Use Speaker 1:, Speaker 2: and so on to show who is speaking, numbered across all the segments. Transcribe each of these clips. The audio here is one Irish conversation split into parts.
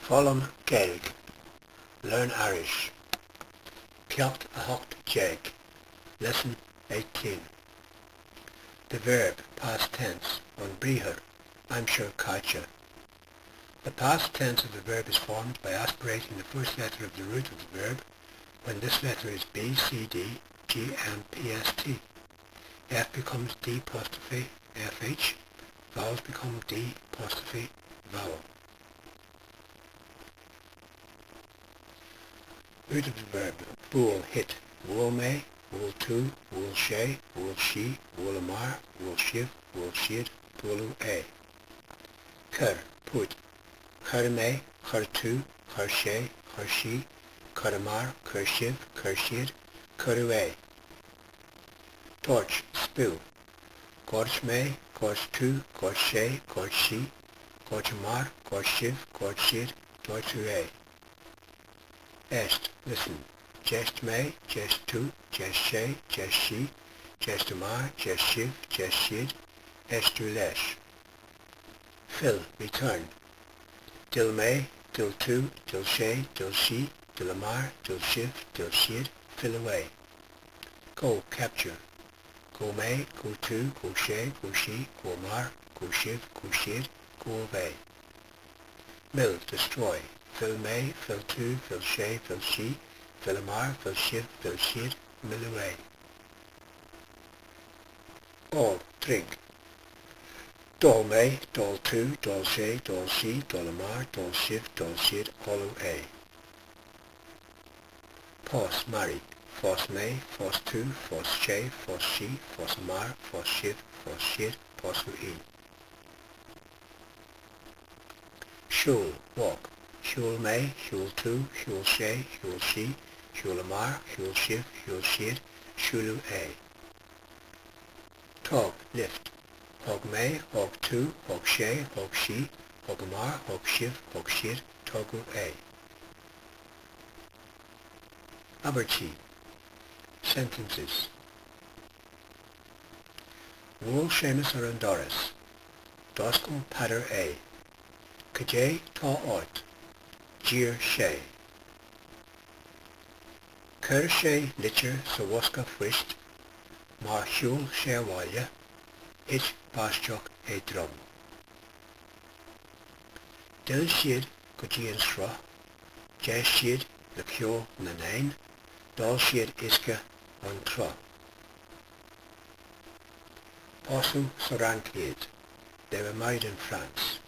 Speaker 1: Foghlaim Gaeilge, Learn Irish, Ceacht 18, Lesson 18. The verb, past tense, An briathar, aimsir chaite. The past tense of the verb is formed by aspirating the first letter of the root of the verb when this letter is B, C, D, G, M, P, S, T. F becomes D apostrophe F, H. Vowels become D apostrophe vowel. Root of the verb, buail, hit, bhuail mé, bhuail tú, bhuail sé, bhuail sí, bhuaileamar, bhuail sibh, bhuail siad, buaileadh é. Cuir, put, chuir mé, chuir tú, chuir sé, chuir sí, chuireamar, chuir sibh, chuir siad, cuireadh é. Doirt, spill, dhoirt mé, dhoirt tú, dhoirt sé, dhoirt sí, dhoirteamar, dhoirt sibh, dhoirt siad, doirteadh é. Éist, listen, d'éist mé, d'éist tú, d'éist sé, d'éist sí, d'éisteamar, d'éist sibh, d'éist siad, éisteadh leis. Fill, return, d'fhill mé, d'fhill tú, d'fhill sé, d'fhill sí, d'fhilleamar, d'fhill sibh, d'fhill siad, filleadh é. Gabh, capture, gabh mé, gabh tú, gabh sé, gabh sí, gabhamar, gabh sibh, gabh siad, gabhadh é. Mill, destroy, mhill mé, mhill tú, mhill sé, mhill sí, mhilleamar, mhill sibh, mhill siad, milleadh é. Ól, drink, d'ól mé, d'ól tú, d'ól sé, d'ól sí, d'ólamar, d'ól sibh, d'ól siad, óladh é. Pós, marry, phós mé, phós tú, phós sé, phós sí, phósamar, phós sibh, phós siad, pósadh í. Siúl, walk, Shiúil mé, shiúil tú, shiúil sé, shiúil sí, shiúlamar, shiúil sibh, shiúil siad, siúladh é. Tóg, lift, Thóg mé, thóg tú, thóg sé, thóg sí, thógamar, thóg sibh, thóg siad, tógadh é. Abairtí, sentences. Bhuail Séamus ar an doras. D'oscail Peadar é. Cad é tá ort? D'iarr sé. Chuir sé litir sa bhosca phoist. Mar shiúil sé abhaile, thit báisteach éadrom. D'fhill siad go dtí an sruth, d'éist siad le ceol na n-éan, d'ól siad uisce ón tsruth. Pósadh sa Fhrainc iad, they were married in France.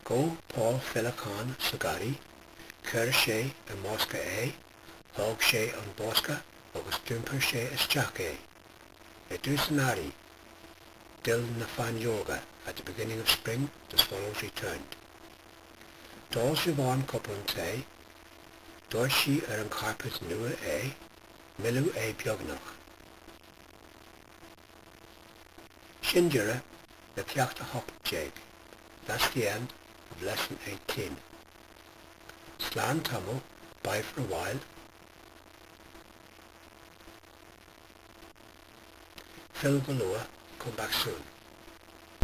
Speaker 1: Ghabh Pól féileacán sa gharraí, chuir sé i mbosca é, thóg sé an bosca agus d'iompair sé isteach é. I dtús an earraigh, d'fhill na fáinleoga, at the beginning of spring, the swallows returned. D'ól Siobhán cupán tae, Dhoirt sí ar an chairpéad nua é, milleadh é beagnach. Sin deireadh le ceacht 18, That's the end of lesson 18. Slán tamall, bye for a while. Fill go luath, come back soon.